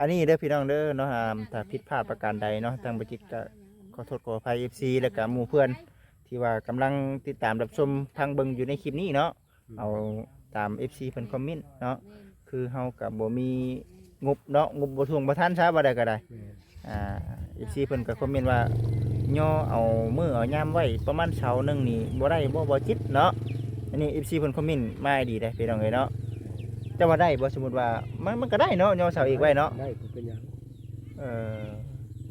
ອັນນີ້ເດີພີ່ນ້ອງເດີເນາະ ອ່າ ຖ້າຜິດພາດປະການໃດເນາະ ທາງບໍ່ຈິດກໍຂໍໂທດຂໍອະໄພ ເອັຟຊີ ແລ້ວກໍໝູ່ເພື່ອນທີ່ວ່າກຳລັງຕິດຕາມຮັບຊົມຟັງເບິ່ງຢູ່ໃນຄລິບນີ້ເນາະ. ເອົາຕາມ ເອັຟຊີ ເພິ່ນຄອມເມັນເນາະ ຄືເຮົາກໍບໍ່ມີງົບເນາະ ງົບບໍ່ຖ້ວງບໍ່ທັນຊະ ວ່າໄດ້ກໍໄດ້. ແມ່ນ ອ່າ ເອັຟຊີ ເພິ່ນກໍຄອມເມັນວ່າ ຍໍເອົາມື້ເອົາຍາມໄວ້ປະມານເສົາໜຶ່ງນີ້ບໍ່ໄດ້ບໍ່ ບໍ່ຈິດເນາະ. ອັນນີ້ ເອັຟຊີ ເພິ່ນຄອມເມັນມາດີເດ້ພີ່ນ້ອງເອີຍເນາະ. ແຕ່ວ່າໄດ້ບໍ່ ສົມມຸດວ່າ ມັນ ມັນກໍໄດ້ເນາະ ຍໍເສົາເອກໄວ້ເນາະ ໄດ້ ບໍ່ເປັນຫຍັງ. ເອີ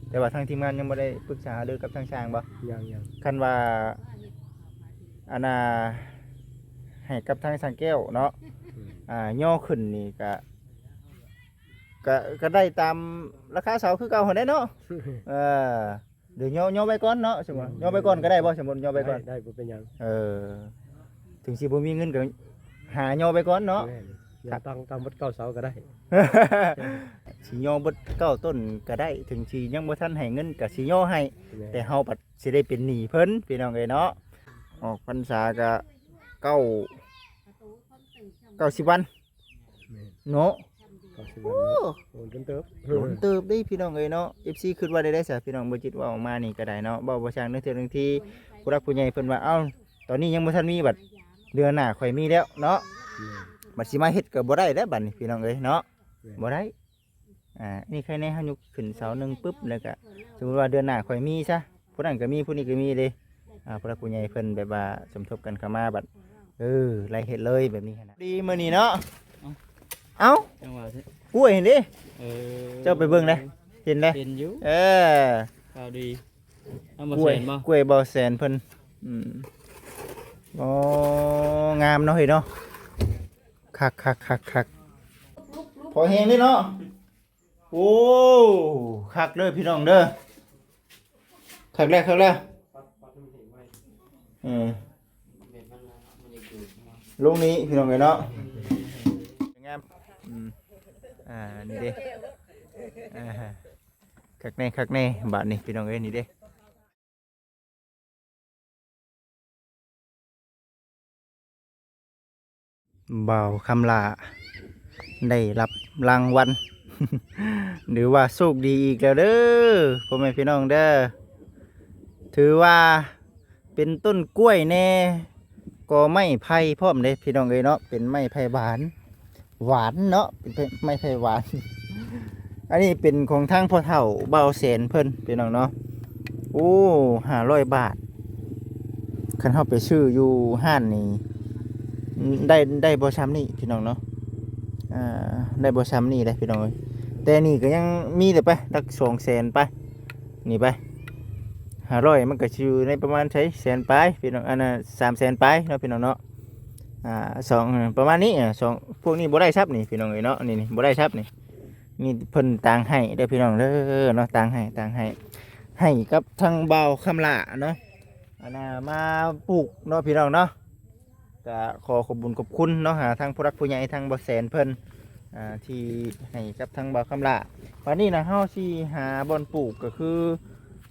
ແຕ່ວ່າທາງທີມງານຍັງບໍ່ໄດ້ປຶກສາຫາລືກັບທາງຊ່າງບໍ່? ຍັງໆ ຄັນວ່າ ອັນນ່າ ໃຫ້ກັບທາງຊ່າງແກ້ວເນາະ ອືມ ອ່າ ຍໍຂຶ້ນນີ້ກະ ກະ ກະໄດ້ຕາມລາຄາເສົາຄືເກົ່າຫັ້ນແຫຼະເນາະ. ເອີ ດຽວຍໍ ຍໍໄວ້ກ່ອນເນາະ ສົມມຸດ ຍໍໄວ້ກ່ອນກໍໄດ້ບໍ່? ສົມມຸດຍໍໄວ້ກ່ອນ ໄດ້ ບໍ່ເປັນຫຍັງ. ເອີ ເຖິງຊິບໍ່ມີເງິນກໍຫາຍໍໄວ້ກ່ອນເນາະ. ແມ່ນ ຍັງຕັ້ງ ຕັ້ງໝົດເກົ້າເສົາກໍໄດ້ ຊິຍໍເບິດເກົ້າຕົ້ນກໍໄດ້ ເຖິງຊິຍັງບໍ່ທັນໃຫ້ເງິນກໍຊິຍໍໃຫ້. ແມ່ນ ແຕ່ເຮົາບັດຊິໄດ້ເປັນໜີ້ເພິ່ນ ພີ່ນ້ອງເອີຍເນາະ. ອອກພັນສາກໍເກົ້າ ເກົ້າສິບວັນ ແມ່ນ ເນາະ. ເກົ້າສິບວັນ ໂອ້ ເນາະ ໂດນເຕີບ ໂດນເຕີບເດ້ພີ່ນ້ອງເອີຍເນາະ. ເອັຟຊີ ຄິດວ່າໄດ້ ໄດ້ຊະ ພີ່ນ້ອງ ບໍ່ຈິດເວົ້າອອກມານີ້ກໍໄດ້ເນາະ ເວົ້າບໍ່ຊ່າງ ເທື່ອໜຶ່ງທີ່ຜູ້ຫຼັກຜູ້ໃຫຍ່ເພິ່ນວ່າ ເອົ້າ ຕອນນີ້ຍັງບໍ່ທັນມີ ບັດເດືອນໜ້າຄ່ອຍມີແລ້ວເນາະ. ແມ່ນ ບັດຊິມາເຮັດກໍບໍ່ໄດ້ແລ້ວບັດນີ້ ພີ່ນ້ອງເອີຍເນາະ. ແມ່ນ ບໍ່ໄດ້ ອ່າ ອັນນີ້ໃຄແນ່ ເຮົາຍົກຂຶ້ນເສົາໜຶ່ງປຶບ ແລ້ວກະສົມມຸດວ່າເດືອນໜ້າຄ່ອຍມີຊະ ຜູ້ນັ້ນກໍມີ ຜູ້ນີ້ກໍມີເດ້. ອ່າ ຜູ້ຫຼັກຜູ້ໃຫຍ່ເພິ່ນແບບວ່າສົມທົບກັນເຂົ້າມາ ບັດ ເອີ ໄລ່ເຮັດເລີຍແບບນີ້ຫັ້ນນະ ດີມື້ນີ້ເນາະ. ເອົ້າ ເອົ້າ ຈັ່ງຫວະ ກ້ວຍຫັ້ນເດ້. ເອີ ເຈົ້າໄປເບິ່ງເດ້ ເຫັນເດ້ ເຫັນຢູ່. ເອີ ຂ່າວດີ ເອົາ ບໍ່ແສນບໍ່ ກ້ວຍບໍ່ແສນເພິ່ນ. ອືມ ອໍ ງາມເນາະເຮີ້ຍເນາະ. ຄັກໆໆໆ ພໍແຮງເດ້ເນາະ. ໂອ້ ຄັກເດີພີ່ນ້ອງເດີ ຄັກແລ້ວ ຄັກແລ້ວ. ເອີ ລົງນີ້ພີ່ນ້ອງເອີຍເນາະ ງາມ. ອືມ ອ່າ ນີ້ເດ້ ອ່າ ຄັກແນ່ ຄັກແນ່ ບາດນີ້ພີ່ນ້ອງເອີຍ ນີ້ເດ້. ບ່າວຄຳຫຼ້າໄດ້ຮັບລາງວັນ ຫຼືວ່າໂຊກດີອີກແລ້ວເດີ ພໍ່ແມ່ພີ່ນ້ອງເດີ. ຖືວ່າເປັນຕົ້ນກ້ວຍແດ່ ກໍໄມ້ໄຜ່ພ້ອມເດ້ພີ່ນ້ອງເອີຍເນາະ ເປັນໄມ້ໄຜ່ຫວານ. ຫວານເນາະ ເປັນໄມ້ໄຜ່ຫວານ. ອັນນີ້ເປັນຂອງທາງພໍ່ເຖົ້າບ່າວແສນເພິ່ນພີ່ນ້ອງເນາະ. ໂອ້ ຫ້າຮ້ອຍບາດ ຄັນເຮົາໄປຊື້ຢູ່ຮ້ານນີ້ ໄດ້ ໄດ້ບໍ່ຊ່ຳນີ້ພີ່ນ້ອງເນາະ. ອ່າ ໄດ້ບໍ່ຊ່ຳນີ້ເດ້ພີ່ນ້ອງເອີຍ ແຕ່ນີ້ກໍຍັງມີແຕ່ໄປຫຼັກສອງແສນໄປ ນີ້ໄປ ຫ້າຮ້ອຍ ມັນກໍຊິຢູ່ໃນປະມານໃສ ແສນປາຍພີ່ນ້ອງ ອັນນ່າ ສາມແສນປາຍເນາະພີ່ນ້ອງເນາະ. ອ່າ ສອງ ປະມານນີ້ ອ່າ ສອງ ພວກນີ້ບໍ່ໄດ້ຊັບນີ້ພີ່ນ້ອງເອີຍເນາະ ນີ້ ນີ້ບໍ່ໄດ້ຊັບນີ້. ນີ້ເພິ່ນຕາງໃຫ້ເດີພີ່ນ້ອງເດີເນາະ ຕາງໃຫ້ ຕາງໃຫ້ ໃຫ້ກັບທາງບ່າວຄຳຫຼ້າເນາະ ອັນນ່າ ມາປູກເນາະພີ່ນ້ອງເນາະ. ກະຂໍຂອບບຸນຂອບຄຸນເນາະ ຫາທາງຜູ້ຫຼັກຜູ້ໃຫຍ່ທາງບ່າວແສນເພິ່ນ ອ່າ ທີ່ໃຫ້ກັບທາງບ່າວຄຳຫຼ້າ. ບາດນີ້ນະ ເຮົາຊິຫາບ່ອນປູກ ກໍຄື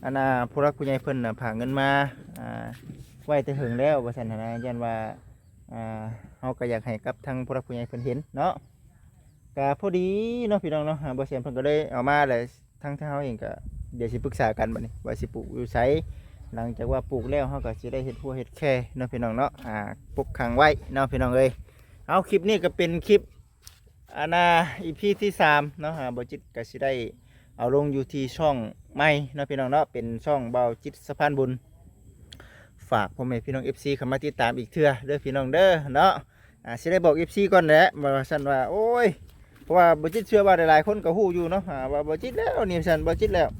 ອັນນ່າ ຜູ້ຫຼັກຜູ້ໃຫຍ່ເພິ່ນນະ ຝາກເງິນມາ ອ່າ ໄວ້ແຕ່ເຫິງແລ້ວວ່າຊັ້ນຫັ້ນນະ ຢ້ານວ່າ ອ່າ ເຮົາກໍຢາກໃຫ້ກັບທາງຜູ້ຫຼັກຜູ້ໃຫຍ່ເພິ່ນເຫັນເນາະ. ກະພໍດີເນາະພີ່ນ້ອງເນາະ ອ່າ ບ່າວແສນເພິ່ນກໍເລີຍເອົາມາແຫຼະ ທາງ ທາງເຮົາເອງກໍດຽວຊິປຶກສາກັນບັດນີ້ ວ່າຊິປູກຢູ່ໃສ ຫຼັງຈາກວ່າປູກແລ້ວ ເຮົາກໍຊິໄດ້ເຮັດຮົ້ວເຮັດແຄເນາະພີ່ນ້ອງເນາະ ອ່າ ປົກຂັງໄວ້ເນາະພີ່ນ້ອງເອີຍ. ເອົາ ຄລິບນີ້ກໍເປັນຄລິບ ອັນນ່າ ອີພີ ທີສາມເນາະ ອ່າ ບ່າວຈິດກໍຊິໄດ້ເອົາລົງຢູ່ທີ່ຊ່ອງໃໝ່ເນາະພີ່ນ້ອງເນາະ ເປັນຊ່ອງບ່າວຈິດສະພານບຸນ. ຝາກພໍ່ແມ່ພີ່ນ້ອງ ເອັຟຊີ ເຂົ້າມາຕິດຕາມອີກເທື່ອເດີພີ່ນ້ອງເດີເນາະ. ອ່າ ຊິໄດ້ບອກ ເອັຟຊີ ກ່ອນແຫຼະ ວ່າຊັ້ນວ່າ ໂອ້ຍ ເພາະວ່າບ່າວຈິດເຊື່ອວ່າຫຼາຍໆຄົນກໍຮູ້ຢູ່ເນາະ ອ່າ ວ່າບ່າວຈິດແລ້ວນີ້ ວ່າຊັ້ນ ບ່າວຈິດແລ້ວ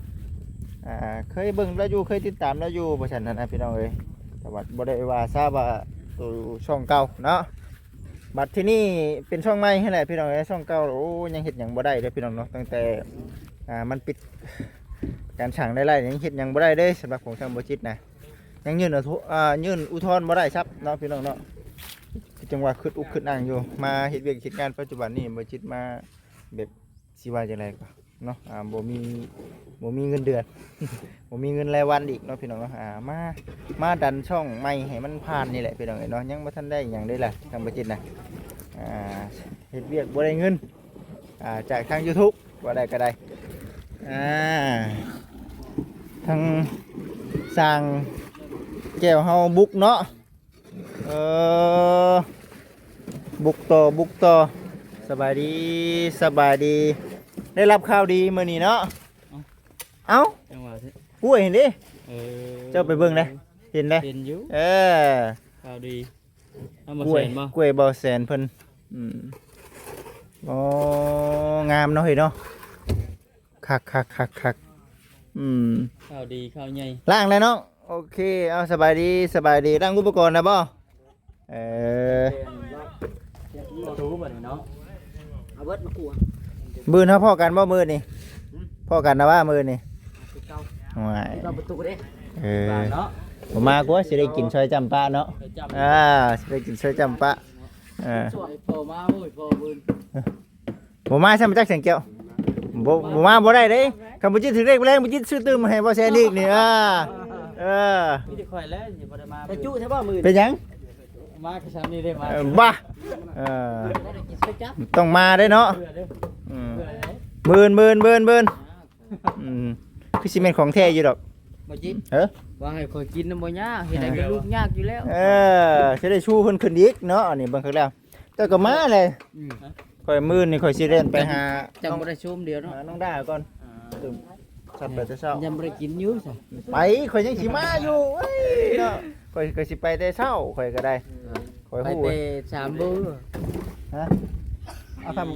ອ່າ ເຄີຍເບິ່ງລາວຢູ່ ເຄີຍຕິດຕາມລາວຢູ່ ວ່າຊັ້ນຫັ້ນນະພີ່ນ້ອງເອີຍ. ແຕ່ວ່າບໍ່ໄດ້ວ່າຊາວ່າໂຕຊ່ອງເກົ່າເນາະ ບັດທີນີ້ເປັນຊ່ອງໃໝ່ຫັ້ນແຫຼະພີ່ນ້ອງເອີຍ. ຊ່ອງເກົ່າ ໂອ້ ຍັງເຮັດຫຍັງບໍ່ໄດ້ເດີພີ່ນ້ອງເນາະ ຕັ້ງແຕ່ ອ່າ ມັນປິດ ການສ້າງລາຍໄດ້ ຍັງເຮັດຫຍັງບໍ່ໄດ້ເດ້ ສຳລັບຂອງທາງບ່າວຈິດນະ ຍັງຍື່ນອຸ ອ່າ ຍື່ນອຸທອນບໍ່ໄດ້ຊ້ຳເນາະພີ່ນ້ອງເນາະ. ຄືຈັ່ງວ່າຄຶດອຸກຄຶດອັ່ງຢູ່ ມາເຮັດວຽກເຮັດງານປັດຈຸບັນນີ້ ບ່າວຈິດມາແບບ ຊິວ່າຈັ່ງໃດກໍເນາະ ອ່າ ບໍ່ມີ ບໍ່ມີເງິນເດືອນ ບໍ່ມີເງິນລາຍວັນອີກເນາະພີ່ນ້ອງເນາະ. ອ່າ ມາ ມາດັນຊ່ອງໃໝ່ໃຫ້ມັນຜ່ານນີ້ແຫຼະພີ່ນ້ອງເອີຍເນາະ. ຍັງບໍ່ທັນໄດ້ຫຍັງເດ້ລະທາງບ່າວຈິດນະ ອ່າ ເຮັດວຽກບໍ່ໄດ້ເງິນ ອ່າ ຈາກທາງ YouTube ວ່າໄດ້ກໍໄດ້ ອ່າ ທາງຊ່າງແກ້ວເຮົາບຸກເນາະ ເອີ ບຸກຕໍ່ ບຸກຕໍ່ ສະບາຍດີ ສະບາຍດີ ໄດ້ຮັບຂ່າວດີມື້ນີ້ເນາະ ເອົ້າ ເອົ້າ ຈັ່ງຫວະ ກ້ວຍຫັ້ນເດ້ ເອີ ເຈົ້າໄປເບິ່ງເດ້ ເຫັນເດ້ ເຫັນຢູ່ ເອີ ຂ່າວດີ ນ້ຳບໍ່ແສນບໍ່ ກ້ວຍ ກ້ວຍບໍ່ແສນເພິ່ນ ອືມ ອໍ ງາມເນາະເຮີຍເນາະ ຄັກໆໆໆ ອືມ ຂ່າວດີຂ່າວໃຫຍ່ ລ້າງແລ້ວເນາະ ໂອເຄ ເອົາ ສະບາຍດີ ສະບາຍດີ ລ້າງອຸປະກອນແລ້ວບໍ່ ເອີ ປະຕູບັດນີ້ເນາະ ເອົາເບິດມາກົວ ມື້ອື່ນເຮົາພໍ້ກັນບໍ່ມື້ນີ້ ພໍ້ກັນນະວ່າມື້ນີ້ ຄືເກົ່າ ໂອ້ຍ ຄືເກົ່າປະຕູເດ້ ເອີ ເນາະ ບໍ່ມາກົວ ຊິໄດ້ກິນຊອຍຈ້ຳປະເນາະ ຊອຍຈ້ຳ ອ່າ ຊິໄດ້ກິນຊອຍຈ້ຳປະ ເອີ ພໍ້ມາ ໂອ້ຍ ພໍ້ມື້ ບໍ່ມາຊ້ຳຈັກແສງແກ້ວ ບໍ່ ບໍ່ມາບໍ່ໄດ້ເດ້ ຄັນບໍ່ຈິດຖືກເລກແລງ ບໍ່ຈິດຊື້ຕື່ມໃຫ້ບໍ່ແສນອີກນີ້ ເອີ ເອີ ມີແຕ່ຂ້ອຍແຫຼະຊິບໍ່ໄດ້ມາ ໄປຈຸແທ້ບໍ່ມື້ ເປັນຫຍັງ ມາກໍຊ້ຳນີ້ໄດ້ມາ ເອີ ບໍ່ ເອີ ຕ້ອງມາເດ້ເນາະ ເພື່ອເດ້ ອືມ ເພື່ອເດ້ ບືນ ບືນ ບືນ ບືນ ອ່າ ອືມ ຄືຊິແມ່ນຂອງແທ້ຢູ່ດອກ ບໍ່ຈິດ ເອີ ວ່າໃຫ້ຂ້ອຍກິນນຳບໍ່ຍາກ ເຮັດໃຫ້ ເອີ ລູກຍາກຢູ່ແລ້ວ ເອີ ຊິໄດ້ຊູເພິ່ນຂຶ້ນອີກເນາະ ອັນນີ້ເບິ່ງຄັກແລ້ວ ເຈົ້າກໍມາແຫຼະ ອືມ ຂ້ອຍມື້ນີ້ຂ້ອຍຊິແລ່ນໄປຫາ ຈັ່ງ ຈັ່ງບໍ່ໄດ້ຊົມດຽວເນາະ ຫານ້ອງດາກ່ອນ ອ່າ ສັບໄປແຕ່ເຊົ້າ ຍັງບໍ່ໄດ້ກິນຢູ່ຊະ ໄປ ຂ້ອຍຍັງຊິມາຢູ່ ໂອ້ຍເນາະ ຂ້ອຍ ຂ້ອຍຊິໄປແຕ່ເຊົ້າ ຂ້ອຍກໍໄດ້ ເອີ ຂ້ອຍ ໄປ ຮູ້ ແຕ່ສາມໂມງ ຮະ ເອົາ ຄ່ຳ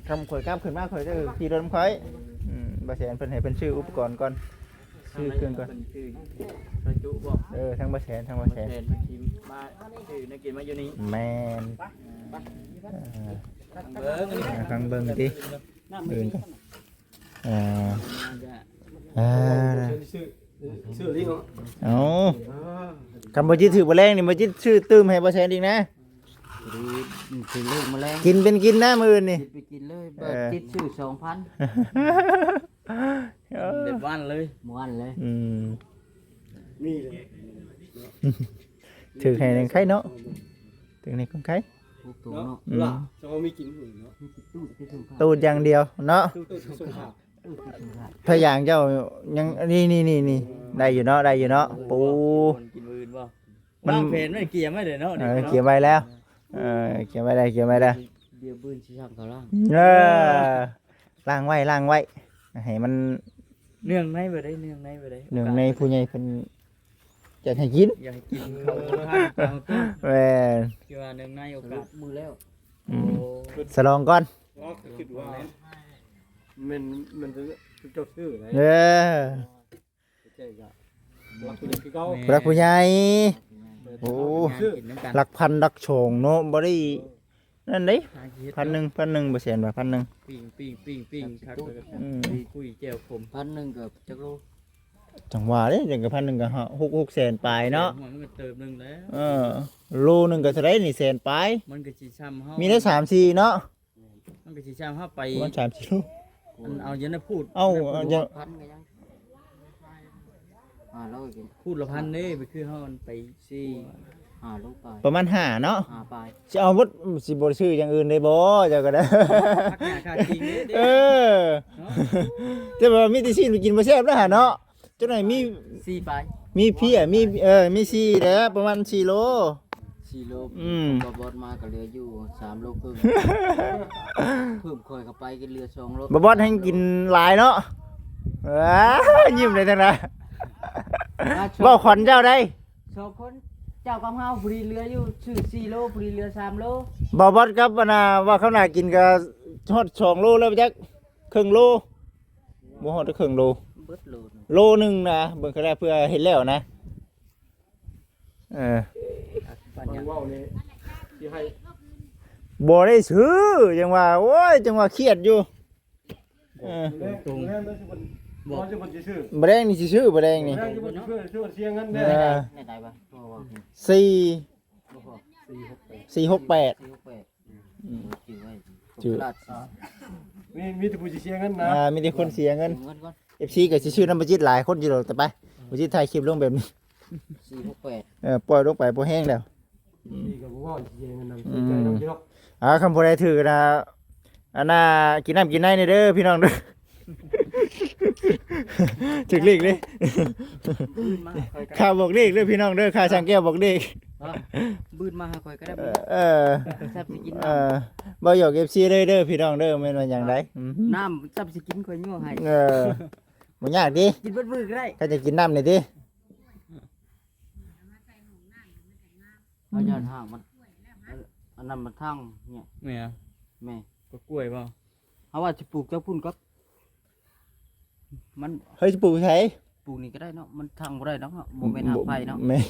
ຄ່ຳຂ້ອຍກັບຂຶ້ນມາ ຂ້ອຍກໍຂີ່ລົດນຳຂ້ອຍ ອືມ ບໍ່ແສນເພິ່ນໃຫ້ເພິ່ນຊື້ອຸປະກອນກ່ອນ ຊື້ເຄື່ອງກ່ອນ ເພິ່ນຊື້ຊອຍຈຸບໍ່ ເອີ ທາງບໍ່ແສນ ທາງບໍ່ແສນ ບໍ່ແສນເພິ່ນຊິມາຊື້ແນວກິນມາຢູ່ນີ້ ແມ່ນ ເອີ ເບິ່ງ ຟັງເບິ່ງຕິ ອື່ນກ່ອນ ເອີ ເອີ ຊື້ ຊື້ລີເນາະ ເອົາ ອ່າ ຄັນບໍ່ຈິດຖືກບໍ່ແລງນີ້ ບໍ່ຈິດຊື້ຕື່ມໃຫ້ບໍ່ແສນອີກນະ ຊື້ເລີກມາແລງ ກິນເປັນກິນນະມື້ອື່ນນີ້ ກິນໄປກິນເລີຍ ເອີ ບໍ່ຈິດຊື້ສອງພັນ ເອີ ໄດ້ວັນເລີຍ ວັນເລີຍ ອືມ ນີ້ແຫຼະ ຖືກໃຫ້ໜຶ່ງໄຂ່ເນາະ ຖືກໃຫ້ໜຶ່ງໄຂ່ ອືມ ສະເພາະມີກິນຫຸ່ນເນາະ ຕູດຢ່າງດຽວເນາະ ຕູດສຸຂະພາບ ພະຫຍັງເຈົ້າຍັງ ນີ້ໆໆ ໄດ້ຢູ່ເນາະ ໄດ້ຢູ່ເນາະ ປູ ກິນມື້ອື່ນບໍ່ ມັນ ວາງແຜນໄວ້ ກຽມໄວ້ເລີຍເນາະ ເອີ ກຽມໄວ້ແລ້ວ ເອີ ກຽມໄວ້ແລ້ວ ກຽມໄວ້ແລ້ວ ດຽວບືນຊິສັ່ງເຂົາລ້າງ ເອີ ລ້າງໄວ້ ລ້າງໄວ້ ໃຫ້ມັນ ເນື່ອງໃນບໍ່ໄດ້ ເນື່ອງໃນບໍ່ໄດ້ ເນື່ອງໃນຜູ້ໃຫຍ່ເພິ່ນຢາກໃຫ້ກິນ ຢາກໃຫ້ກິນເຂົ້າ ແມ່ນ ຄືວ່າເນື່ອງໃນໂອກາດມື້ແລ້ວ ອືມ ໂອ້ ສະຫຼອງກ່ອນ ຄິດວ່າແມ່ນ ແມ່ນເຈົ້າຊື້ໄດ ເອີ ຜູ້ຫຼັກຜູ້ໃຫຍ່ ໂອ້ ຫຼັກພັນຫຼັກສອງເນາະ ບໍ່ໄດ້ນັ້ນເດ້ ພັນໜຶ່ງ ພັນໜຶ່ງ ບໍ່ແສນວ່າພັນໜຶ່ງ ປີ້ງໆໆໆ ຄັກ ອືມ ຄຸຍແຈ່ວຂົມ ພັນໜຶ່ງກໍຈັກໂລ ຈັ່ງວ່າເດ້ ຈັ່ງກໍພັນໜຶ່ງກໍຫົກ ຫົກແສນປາຍເນາະ ມັນກໍເຕີບໜຶ່ງແລ້ວ ເອີ ໂລໜຶ່ງກໍເທົ່າໃດນີ້ ແສນປາຍ ມັນກໍຊິຊ້ຳເຮົາ ມີໄດ້ສາມສີ່ເນາະ ມັນກໍຊິຊ້ຳເຮົາໄປ ປະມານສາມກິໂລ ອັນເອົາຢູ່ໃນພູດ ເອົາ ເອົາຢູ່ ພັນກໍຍັງ ຫ້າຮ້ອຍກິນ ພູດລະພັນເດ້ ໄປຄືເຮົາອັນໄປສີ່ ຫ້າໂລປາຍ ປະມານຫ້າເນາະ ຫ້າປາຍ ຊິເອົາໝົດ ຊິບໍ່ໄດ້ຊື້ຢ່າງອື່ນເດ້ບໍ່ ເຈົ້າກໍໄດ້ ພັກຫາຄ່າກິນເດ້ ເອີ ເນາະ ແຕ່ວ່າມີແຕ່ຊີ້ນໄປກິນບໍ່ແຊບແລ້ວຫາເນາະ ຈັກໜ້ອຍມີສີ່ປາຍ ມີເພຍ ມີ ເອີ ມີສີ່ແຫຼະ ປະມານສີ່ໂລ ສີ່ໂລ ອືມ ບໍ່ບອດມາກໍເຫຼືອຢູ່ສາມໂລເຄິ່ງ ເພີ່ມຂ້ອຍເຂົ້າໄປກໍເຫຼືອສອງໂລ ບໍ່ບອດແຮ່ງກິນຫຼາຍເນາະ ເອີ ຍິ້ມໄດ້ຈັ່ງໃດ ມາສອງ ເວົ້າຂວັນເຈົ້າໄດ໋ ສອງຄົນ ເຈົ້າກັບເຮົາ ຜູ້ດີເຫຼືອຢູ່ ຊື້ສີ່ໂລ ຜູ້ດີເຫຼືອສາມໂລ ບໍ່ບອດກັບອັນນ່າ ວ່າເຂົ້າໜ້າກິນກໍຮອດສອງໂລແລ້ວຈັກ ເຄິ່ງໂລ ບໍ່ຮອດເຄິ່ງໂລ ເບິດໂລໜຶ່ງ ໂລໜຶ່ງນະ ເບິ່ງກໍໄດ້ເພື່ອເຮັດແລ້ວນະ ເອີ ເວົ້ານີ້ຊິໃຫ້ ບໍ່ໄດ້ຊື້ ຈັ່ງວ່າ ໂອ້ຍ ຈັ່ງວ່າຄຽດຢູ່ ເອີ ຕຣົງໆ ບໍ່ ບໍ່ຊິເພິ່ນຊິຊື້ ບໍ່ແດງນີ້ຊິຊື້ ບໍ່ແດງນີ້ ບໍ່ແດງຊິເພິ່ນຊື້ ເສຍເງິນແດ່ ເອີ ແນວໃດວະ ບໍ່ ບໍ່ ສີ່ ບໍ່ພໍ ສີ່ຫົກແປດ ສີ່ຫົກແປດ ອືມ ຈື່ໄວ້ ຈື່ ມີ ມີແຕ່ຜູ້ຊິເສຍເງິນນະ ອ່າ ມີແຕ່ຄົນເສຍເງິນ ເສຍເງິນກ່ອນ ເອັຟຊີ ກໍຊິຊື້ນຳບໍ່ຈິດຫຼາຍຄົນຢູ່ດອກ ແຕ່ໄປ ບໍ່ຈິດຖ່າຍຄລິບລົງແບບນີ້ ສີ່ຫົກແປດ ເອີ ປ່ອຍລົງໄປພໍແຮງແລ້ວ ເອັຟຊີ ກໍບໍ່ເວົ້າຊິເສຍເງິນນຳ ອືມ ໃຈເນາະ ອ່າ ຄັນຜູ້ໃດຖືກນະ ອັນນ່າ ກິນນ້ຳກິນໃນແດ່ເດີພີ່ນ້ອງເດີ. ຖືກເລກເດ້ ບືນມາ ຂ້າບອກເລກເດີພີ່ນ້ອງເດີ ຂ້າຊ່າງແກ້ວບອກເລກ ບືນມາຫາຂ້ອຍກໍໄດ້. ເອີ ຊັບຊິກິນນ້ຳ ເອີ ບໍ່ຫຍອກເອັຟຊີເລີຍເດີພີ່ນ້ອງເດີ ແມ່ນວ່າຫຍັງໃດ. ອືມ ນ້ຳຊັບຊິກິນ ຂ້ອຍຍົວໃຫ້. ເອີ ບໍ່ຍາກຕິ ກິນເບິດມື້ກໍໄດ້ ຄັນຈະກິນນ້ຳນີ້ຕິ. ເຮົາຢ້ານຫ້າງມັນ ອັນນັ້ນມັນທາງເນຍ ແມ່ນຫຍັງ? ແມ່ນ ກໍກ້ວຍບໍ່? ເຮົາວ່າຊິປູກເຈົ້າພຸ້ນກໍ ມັນ ເຮີຍ ຊິປູກໃສ? ປູກນີ້ກໍໄດ້ເນາະ ມັນທາງບໍ່ໄດ້ດອກເນາະ ບໍ່ແມ່ນຮາກໄຜ່ເນາະ. ແມ່ນ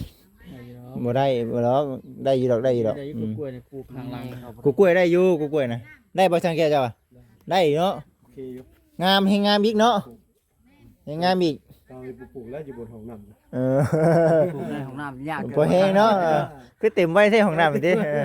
ໄດ້ຢູ່ດອກ ບໍ່ໄດ້ ບໍ່ດອກ ໄດ້ຢູ່ດອກ ໄດ້ຢູ່ດອກ. ໄດ້ຢູ່ ອືມ ກໍກ້ວຍນີ້ປູກຂ້າງຫຼັງ ແມ່ນ ກໍກ້ວຍໄດ້ຢູ່ ກໍກ້ວຍນະ ໄດ້ບໍ່ຊ່າງແກ້ວເຈົ້າອະ? ໄດ້ ໄດ້ຢູ່ເນາະ ໂອເຄຢູ່ ງາມ ແຮງງາມອີກເນາະ. ໂອ້ ແຮງງາມອີກ ເຮົາໄປປູກແລ້ວຢູ່ບົນຫ້ອງນ້ຳ. ເອີ ປູກໃນຫ້ອງນ້ຳຍາກ ພໍແຮງເນາະ. ເອີ ຄືເຕັມໄວ້ແທ້ຫ້ອງນ້ຳນີ້ຕິ. ເອີ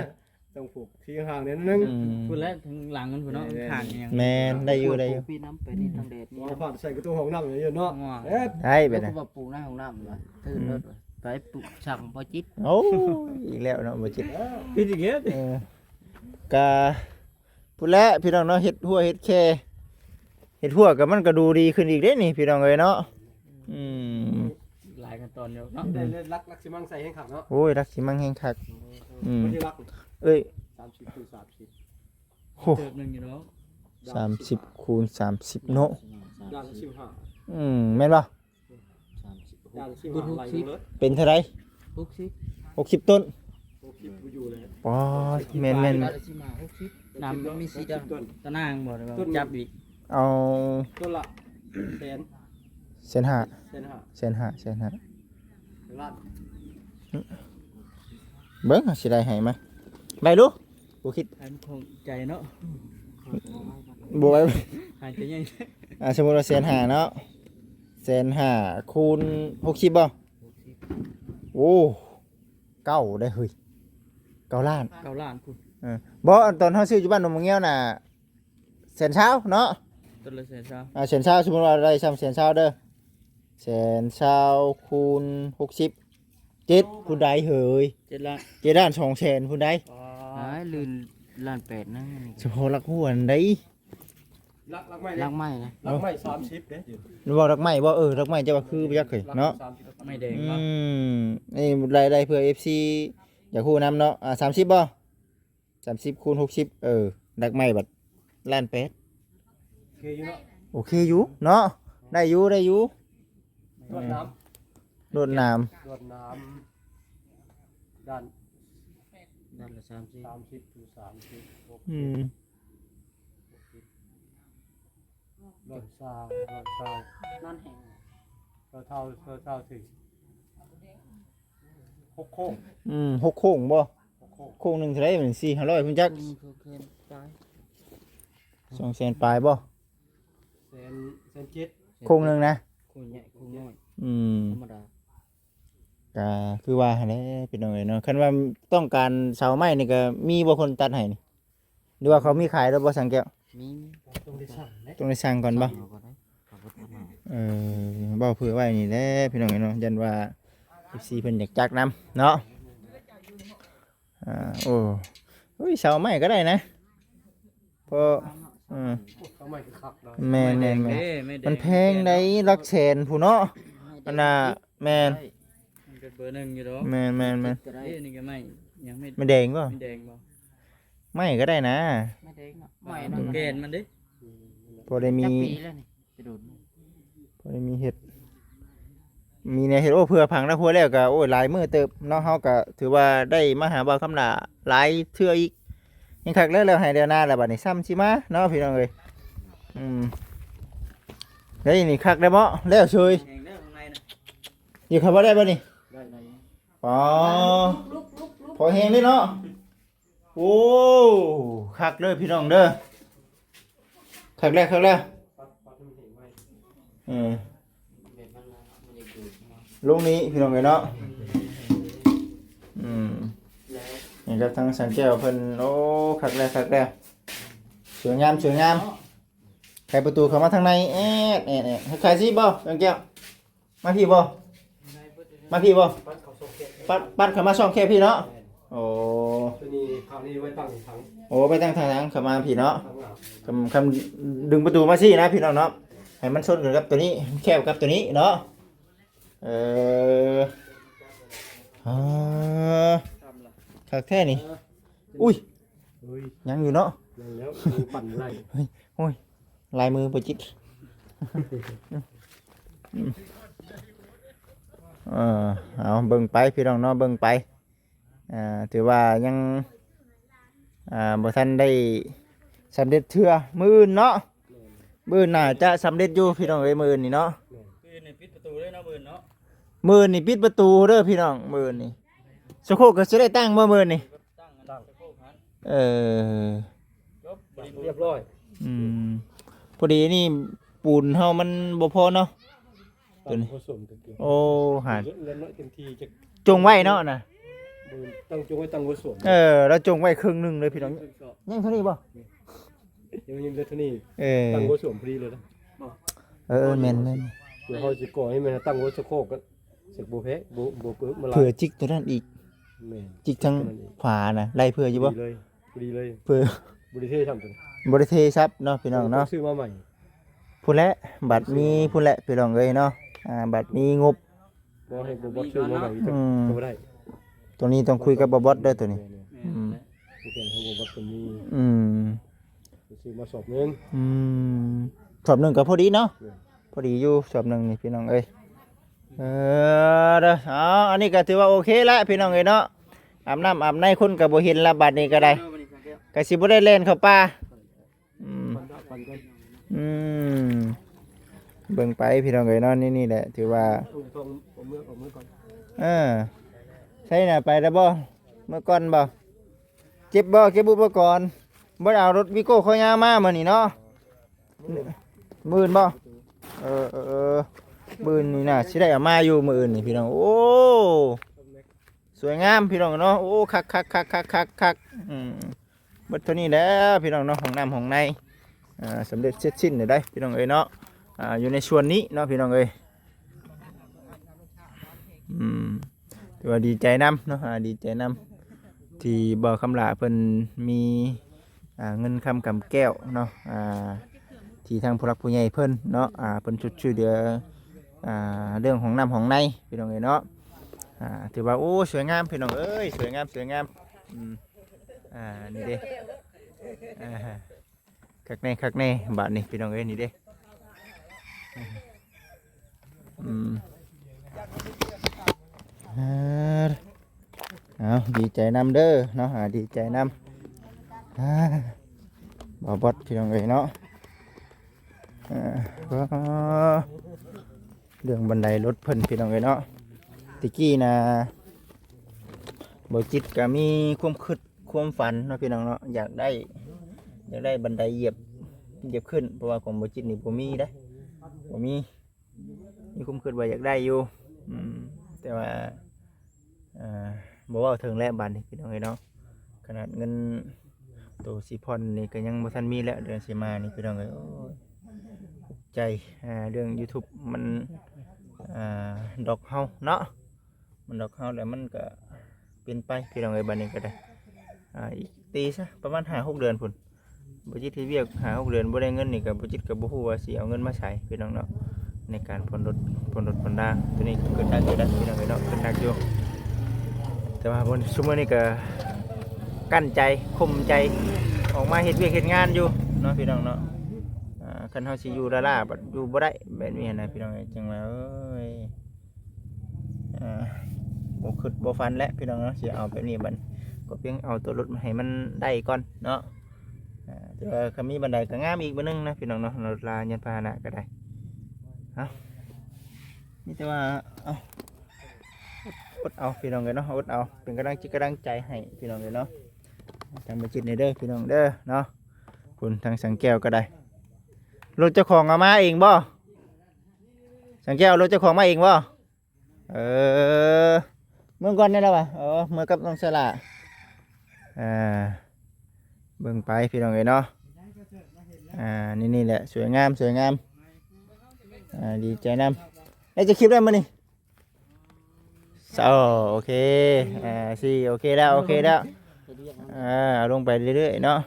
ຕ້ອງປູກທີ່ຫ່າງແດ່ໜ້ອຍໜຶ່ງ. ອືມ ພຸ້ນແຫຼະ ທາງຫຼັງມັນພຸ້ນເນາະ ແມ່ນໆ ຂ້າງອີຫຍັງ. ແມ່ນ ໄດ້ຢູ່ ໄດ້ຢູ່ ປູກພີ້ນຳໄປນີ້ ອືມ ທາງແດດນີ້ ເອົາຜ່ານໃສ່ກະຕູຫ້ອງນ້ຳຢູ່ເນາະ. ເອີ ໄດ້ໄປ ແລ້ວກໍວ່າປູກໃນຫ້ອງນ້ຳລະ ຖື ອືມ ລົດໄປປູກຊ່າງບໍ່ຈິດ. ໂອ້ຍ ອີກແລ້ວເນາະ ບໍ່ຈິດ ຜິດອີກແລ້ວ. ເອີ ກະ ພຸ້ນແຫຼະພີ່ນ້ອງເນາະ ເຮັດຮົ້ວເຮັດແຄ ເຮັດຮົ້ວກໍມັນກໍດູດີຂຶ້ນອີກເດ້ນີ້ພີ່ນ້ອງເອີຍເນາະ. ອືມ ຫຼາຍຂັ້ນຕອນຢູ່ເນາະ ໄດ້ເລີຍ ຫຼັກ ຫຼັກຊິມັງໃສ່ແຮງຄັກເນາະ. ໂອ້ຍ ຫຼັກຊິມັງແຮງຄັກ. ອືມ ອືມ ເອີຍ ສາມສິບຄູນສາມສິບ ໂຫ ເຕີບໜຶ່ງຢູ່ດອກ ສາມສິບຄູນສາມສິບເນາະ ດ້ານລະສິບຫ້າ. ອືມ ແມ່ນບໍ່? ສາມສິບ ດ້ານລະສິບຫ້າ ໄລ່ເບິ່ງເລີຍ ເປັນເທົ່າໃດ? ຫົກສິບ ຫົກສິບຕົ້ນ ຫົກສິບບໍ່ຢູ່ເລີຍ. ປາດ ແມ່ນໆ ດ້ານລະສິບຫ້າ ຫົກສິບ ນ້ຳມັນມີສີ່ດ້ານ ຕາໜ່າງບໍ່ ຫຼືວ່າຈັບອີກ? ເອົາ ຕົ້ນລະແສນ ແສນຫ້າ ແສນຫ້າ ແສນຫ້າ ແສນຫ້າ ລ້ານ ເບິ່ງຊິໄດ້ໃຫ້ມາ ໄວ້ດູ ບໍ່ຄິດ ໃຫ້ມັນຂອງໃຈເນາະ ບໍ່ໄວ້ ໃຫ້ໃຈໃຫຍ່. ອ່າ ສົມມຸດວ່າແສນຫ້າເນາະ ແສນຫ້າຄູນຫົກສິບບໍ່? ຫົກສິບ ໂອ້ ເກົ້າໄດ໋ເຮີ້ຍ ເກົ້າລ້ານ ເກົ້າລ້ານພຸ້ນ. ເອີ ບໍ່ ອັນຕອນເຮົາຊື້ຢູ່ບ້ານໜອງມະງຽວນະ ແສນຊາວເນາະ ຕົ້ນລະແສນຊາວ. ອ່າ ແສນຊາວ ສົມມຸດວ່າໄດ້ຊ່ຳແສນຊາວເດີ ແສນຊາວຄູນຫົກສິບ ເຈັດພຸ້ນໃດເຮີ້ຍ ເຈັດລ້ານ ເຈັດລ້ານສອງແສນພຸ້ນໃດ. ອໍ ອ້າຍ ລື່ນລ້ານແປດນະ ສະເພາະຫຼັກຫົວຫັ້ນໃດ໋. ຫຼັກ ຫຼັກໄມ້ເດ້ ຫຼັກໄມ້ນະ ຫຼັກໄມ້ສາມສິບເດ້. ເວົ້າຫຼັກໄມ້ບໍ່? ເອີ ຫຼັກໄມ້ເຈົ້າວ່າຄືບໍ່ຈັກເຄີຍເນາະ ຫຼັກໄມ້ສາມສິບ ໄມ້ແດງ ອື ບໍ່? ນີ້ໄດ້ ໄດ້ເພື່ອເອັຟຊີຢາກຮູ້ນຳເນາະ. ອ່າ ສາມສິບບໍ່? ສາມສິບຄູນຫົກສິບ ເອີ ຫຼັກໄມ້ບັດລ້ານແປດ ໂອເຄຢູ່ເນາະ ໂອເຄຢູ່ເນາະ ໄດ້ຢູ່ ໄດ້ຢູ່. ລວດໜາມ ລວດໜາມ ລວດໜາມ ດ້ານ ດ້ານລະສາມສິບ ສາມສິບ ສາມສິບ ຫົກສິບ ອືມ ຮ້ອຍຊາວ ຮ້ອຍຊາວ ນັ້ນແຮງ ເທົ່າ ເທົ່າ ເທົ່າ ເທົ່າ ເທົ່າ ຫົກໂຄ້ງ ອືມ ຫົກໂຄ້ງບໍ່? ຫົກໂຄ້ງ ໂຄ້ງໜຶ່ງເທົ່າໃດມັນ ສີ່ຫ້າຮ້ອຍພຸ້ນຈັກ ໂຄ້ງໜຶ່ງ ສອງແສນປາຍ ສອງແສນປາຍບໍ່? ແສນ ແສນເຈັດ ໂຄ້ງໜຶ່ງນະ ໂຄ້ງໃຫຍ່ ໂຄ້ງນ້ອຍ ອືມ ທຳມະດາ. ກະຄືວ່າຫັ້ນແຫຼະພີ່ນ້ອງເອີຍເນາະ ຄັນວ່າຕ້ອງການເສົາໄມ້ນີ້ກະມີບໍ່ຄົນຕັດໃຫ້ນີ້? ຫຼືວ່າເຂົາມີຂາຍແລ້ວບໍ່ ຊ່າງແກ້ວ? ມີ ຕ້ອງໄດ້ສັ່ງເດ້ ຕ້ອງໄດ້ສັ່ງກ່ອນບໍ່? ເອີ ເວົ້າເຜື່ອໄວ້ນີ້ແຫຼະພີ່ນ້ອງເອີຍເນາະ ຢ້ານວ່າເອັຟຊີເພິ່ນຢາກຈັກນຳເນາະ. ອ່າ ໂອ້ ເຮີ້ຍ ເສົາໄມ້ກໍໄດ້ນະ ເພາະ ເອີ ເສົາໄມ້ຄືຄັກເນາະ ແມ່ນໆໆ ມັນແພງໃດ໋ ຫຼັກແສນພຸ້ນເນາະ ອັນນ່າ ແມ່ນ ມັນກໍເບີໜຶ່ງຢູ່ດອກ ແມ່ນໆໆ ເອີ ນີ້ກໍໄມ້ຫຍັງ ໄມ້ແດງບໍ່? ໄມ້ແດງບໍ່? ໄມ້ກໍໄດ້ນະ ໄມ້ແດງເນາະ ໄມ້ເນາະ ແກ່ນມັນເດ້ ພໍໄດ້ມີ ຈັກປີແລ້ວນີ້ ແຕ່ດົນ ພໍໄດ້ມີເຮັດ ມີແນວເຮັດ ໂອ້ ເພື່ອຜັງນະຄົວແລ້ວກໍ ໂອ້ຍ ຫຼາຍມື້ເຕີບເນາະ ເຮົາກໍຖືວ່າໄດ້ມາຫາບ່າວຄຳຫຼ້າຫຼາຍເທື່ອອີກ ຍັງຄັກແລ້ວ ແລ້ວໄຮ່ແລ້ວນາແລ້ວ ບັດນີ້ຊ່ຳຊິມາເນາະ ພີ່ນ້ອງເອີຍ ອືມ ເຮີ້ຍ ນີ້ຄັກໄດ້ບໍ່? ແລ້ວເຊີຍ ແຮງເດີຂ້າງໃນນະ ຢູ່ ເຂົ້າບໍ່ໄດ້ບໍ່ນີ້? ໄດ້ ໄດ້ ອໍ ພໍແຮງເດ້ເນາະ ໂອ້ ຄັກເດີພີ່ນ້ອງເດີ ຄັກແລ້ວ ຄັກແລ້ວ ເອີ ລົງນີ້ພີ່ນ້ອງເອີຍເນາະ ອືມ ນີ້ກໍທາງຊ່າງແກ້ວເພິ່ນ ໂອ້ ຄັກແລ້ວ ຄັກແລ້ວ ສວຍງາມ ສວຍງາມ ໄຂປະຕູເຂົ້າມາທາງໃນ ແອດ ແອດ ແອດ ໃຫ້ຂາຍຊິບໍ່ ຊ່າງແກ້ວ? ມາພີ້ບໍ່? ມາພີ້ບໍ່? ປັດ ປັດເຂົ້າມາຊ່ອງແຄບພີ້ເນາະ ໂອ້ ຕົວນີ້ ຄາວນີ້ໄວ້ຕັ້ງຖັງ ໂອ້ ໄປຕັ້ງທາງຫຼັງເຂົ້າມາພີ້ເນາະ ທາງຫຼັງ ຄຳ ຄຳດຶງປະຕູມາຊີ້ນະພີ່ນ້ອງເນາະ ໃຫ້ມັນຊົນກັນກັບຕົວນີ້ ແຄບກັບຕົວນີ້ເນາະ ເອີ ອາ ຄັກແທ້ນີ້ ອຸ້ຍ ເຮີ້ຍ ຍັງຢູ່ເນາະ ຍັງແລ້ວ ປັ່ນບໍ່ໄດ້ ໂອ້ຍ ລາຍມືບໍ່ຈິດ ເອີ ເອົາເບິ່ງໄປພີ່ນ້ອງເນາະ ເບິ່ງໄປ ອ່າ ຖືວ່າຍັງ ອ່າ ບໍ່ທັນໄດ້ສຳເລັດເທື່ອ ມື້ອື່ນເນາະ ແມ່ນ ມື້ອື່ນໜ້າຈະສຳເລັດຢູ່ພີ່ນ້ອງເອີຍ ມື້ອື່ນນີ້ເນາະ ແມ່ນ ຄືໃນປິດປະຕູເລີຍເນາະ ມື້ອື່ນເນາະ ມື້ອື່ນນີ້ປິດປະຕູເດີພີ່ນ້ອງ ມື້ອື່ນນີ້ ສະໂຄກກໍຊິໄດ້ຕັ້ງບໍ່ມື້ອື່ນນີ້ ຕັ້ງ ຕັ້ງ ເອີ ຈົບ ລຽບຮ້ອຍ ອືມ ພໍດີນີ້ປູນເຮົາມັນບໍ່ພໍເນາະ ຕົວນີ້ ໂອ້ ຫາ ເຫຼືອໜ້ອຍເຕັມທີ່ຈະ ຈົ່ງໄວ້ເນາະນະ ຕັ້ງຈົ່ງໄວ້ ຕັ້ງຫົວໂສມ ເອີ ລາວຈົ່ງໄວ້ເຄິ່ງໜຶ່ງເລີຍພີ່ນ້ອງ ຍັງເທົ່ານີ້ບໍ່ ຍັງ ຍັງເຫຼືອເທົ່ານີ້ ເອີ ຕັ້ງຫົວໂສມພໍດີເລີຍນະ ເອີ ແມ່ນໆ ເຮົາຊິກໍ່ໃຫ້ແມ່ນຕັ້ງຫົວສະໂຄກ ເສັກບໍ່ແພ້ ບໍ່ ບໍ່ເປີບມາຫຼາຍ ເຜື່ອຈິກຕົວນັ້ນອີກ ແມ່ນ ຈິກທາງຂວານະ ໄລ່ເຜື່ອຢູ່ບໍ່? ພໍດີເລີຍ ພໍດີເລີຍ ເຜື່ອ ບໍ່ໄດ້ເທຊ້ຳຕົວນີ້ ບໍ່ໄດ້ເທຊັບເນາະພີ່ນ້ອງເນາະ ຊື້ມາໃໝ່ ພຸ້ນແຫຼະ ບັດມີພຸ້ນແຫຼະພີ່ນ້ອງເອີຍເນາະ ອ່າ ບັດມີງົບ ບໍ່ໃຫ້ບໍ່ ບໍ່ຊື້ມາໃໝ່ ອືມ ກໍບໍ່ໄດ້ ຕົວນີ້ຕ້ອງຄຸຍກັບບໍ່ບອດເດີຕົວນີ້ ແມ່ນໆ ອືມ ໂອເຄ ໃຫ້ບໍ່ບອດຕົວນີ້ ອືມ ຊື້ມາສອບໜຶ່ງ ອືມ ສອບໜຶ່ງກໍພໍດີເນາະ ແມ່ນ ພໍດີຢູ່ສອບໜຶ່ງນີ້ພີ່ນ້ອງເອີຍ ເອີ ເດີ ເອົາ ອັນນີ້ກໍຖືວ່າໂອເຄລະພີ່ນ້ອງເອີຍເນາະ ອາບນ້ຳອາບໃນຄົນກໍບໍ່ເຫັນລະ ບາດນີ້ກໍໄດ້ ກໍຊິບໍ່ໄດ້ແລ່ນເຂົ້າປ່າ ອືມ ອືມ ເບິ່ງໄປພີ່ນ້ອງເອີຍເນາະ ນີ້ ນີ້ແຫຼະ ຖືວ່າ ເອີ ໃສນະ ໄປແລ້ວບໍ່? ເມືອກ່ອນບໍ່? ເກັບບໍ່? ເກັບອຸປະກອນ ບໍ່ໄດ້ເອົາລົດວີໂກ້ຄໍຍາວມາມື້ນີ້ເນາະ ມື້ອື່ນບໍ່? ເອີ ເອີ ມື້ອື່ນນີ້ນະ ຊິໄດ້ເອົາມາຢູ່ມື້ອື່ນນີ້ພີ່ນ້ອງ ໂອ້ ສວຍງາມພີ່ນ້ອງເນາະ ໂອ້ ຄັກໆໆໆໆ ອືມ ເບິດເທົ່ານີ້ແຫຼະພີ່ນ້ອງເນາະ ຫ້ອງນ້ຳຫ້ອງໃນ ອ່າ ສຳເລັດເສັດສິ້ນແລ້ວໄດ໋ພີ່ນ້ອງເອີຍເນາະ ອ່າ ຢູ່ໃນສ່ວນນີ້ເນາະພີ່ນ້ອງເອີຍ ອືມ ຖືວ່າດີໃຈນຳເນາະ ອ່າ ດີໃຈນຳ ທີ່ບ່າວຄຳຫຼ້າເພິ່ນມີ ອ່າ ເງິນຄຳກຳແກ້ວເນາະ ອ່າ ທີ່ທາງຜູ້ຫຼັກຜູ້ໃຫຍ່ເພິ່ນເນາະ ອ່າ ເພິ່ນຊຸດຊ່ວຍເຫຼືອ ອ່າ ເລື່ອງຫ້ອງນ້ຳຫ້ອງໃນພີ່ນ້ອງເອີຍເນາະ ອ່າ ຖືວ່າ ໂອ້ ສວຍງາມພີ່ນ້ອງເອີຍ ສວຍງາມ ສວຍງາມ ອືມ ອ່າ ນີ້ເດ້ ອ່າ ຄັກແນ່ ຄັກແນ່ ບາດນີ້ພີ່ນ້ອງເອີຍ ນີ້ເດ້ ອືມ ເອີ ເອົາ ດີໃຈນຳເດີເນາະ ອ່າ ດີໃຈນຳ ອ່າ ບ່າວບອດພີ່ນ້ອງເອີຍເນາະ ເອີ ເລື່ອງບັນໄດລົດເພິ່ນພີ່ນ້ອງເອີຍເນາະ ແຕ່ກີ້ນະ ບ່າວຈິດກໍມີຄວາມຄິດ ຄວາມຝັນເນາະພີ່ນ້ອງເນາະ ຢາກໄດ້ ຢາກໄດ້ບັນໄດຢຽບ ຢຽບຂຶ້ນ ເພາະວ່າຂອງບ່າວຈິດນີ້ບໍ່ມີເດ້ ບໍ່ມີ ມີຄວາມຄິດວ່າຢາກໄດ້ຢູ່ ອືມ ແຕ່ວ່າ ເອີ ບໍ່ເວົ້າເຖິງແລ້ວບາດນີ້ພີ່ນ້ອງເອີຍເນາະ ຂະໜາດເງິນໂຕຊິຜ່ອນນີ້ກໍຍັງບໍ່ທັນມີແລ້ວ ເດືອນຊິມານີ້ພີ່ນ້ອງເອີຍ ໂອ້ຍ ອຸກໃຈ ອ່າ ເລື່ອງຢູທູບມັນ ອ່າ ດອກເຮົາເນາະ ມັນດອກເຮົາແລ້ວມັນກໍເປັນໄປພີ່ນ້ອງເອີຍ ບາດນີ້ກໍໄດ້ ອ່າ ອີກຕີຊະປະມານຫ້າຫົກເດືອນພຸ້ນ ບໍ່ຈິດເຮັດວຽກຫ້າຫົກເດືອນບໍ່ໄດ້ເງິນນີ້ກໍ ບໍ່ຈິດກໍບໍ່ຮູ້ວ່າຊິເອົາເງິນມາໃສພີ່ນ້ອງເນາະ ໃນການຜ່ອນລົດ ຜ່ອນລົດຜ່ອນລາ ຕົວນີ້ກໍເກີດໜັກຢູ່ນະພີ່ນ້ອງເອີຍເນາະ ເກີດໜັກຢູ່ ແຕ່ວ່າມື້ ຊຸມມື້ນີ້ກໍກັ້ນໃຈ ຂົ່ມໃຈ ອອກມາເຮັດວຽກເຮັດງານຢູ່ເນາະ ພີ່ນ້ອງເນາະ ອ່າ ຄັນເຮົາຊິຢູ່ລ້າໆ ບັດຢູ່ບໍ່ໄດ້ແບບນີ້ນະ ພີ່ນ້ອງເອີຍ ຈຶ່ງວ່າ ເອີຍ ອ່າ ບໍ່ຄິດບໍ່ຝັນແຫຼະພີ່ນ້ອງເນາະ ຊິເອົາແບບນີ້ບັດ ກໍພຽງເອົາຕົວລົດມາໃຫ້ມັນໄດ້ກ່ອນເນາະ ອ່າ ແຕ່ວ່າຄັນມີບັນໄດກໍງາມອີກບັດໜຶ່ງນະພີ່ນ້ອງເນາະ ລົດລາຍານພາຫະນະກໍໄດ້ ເອົາ ມີແຕ່ວ່າ ເອົາ ອົດເອົາພີ່ນ້ອງເອີຍເນາະ ອົດເອົາ ເປັນກຳລັງຈິດກຳລັງໃຈໃຫ້ພີ່ນ້ອງເອີຍເນາະ ທາງບໍ່ຈິດນີ້ເດີພີ່ນ້ອງເດີເນາະ ພຸ້ນທາງສັງແກ້ວກໍໄດ້ ລົດເຈົ້າຂອງເອົາມາເອງບໍ່? ສັງແກ້ວ ເອົາລົດເຈົ້າຂອງມາເອງບໍ່? ເອີ ເມືອກ່ອນນີ້ລະຫວາ? ເອີ ເມືອກັບນ້ອງສະຫຼ້າ ອ່າ ເບິ່ງໄປພີ່ນ້ອງເອີຍເນາະ ອ່າ ນີ້ ນີ້ແຫຼະ ສວຍງາມ ສວຍງາມ ອ່າ ດີໃຈນຳ ໄດ້ຈັກຄລິບແລ້ວມື້ນີ້? ໂອ້ ໂອເຄ ອ່າ ສີ່ ໂອເຄແລ້ວ ໂອເຄແລ້ວ ເຮັດວຽກນຳ ເອີ ເອົາລົງໄປເລື້ອຍໆເນາະ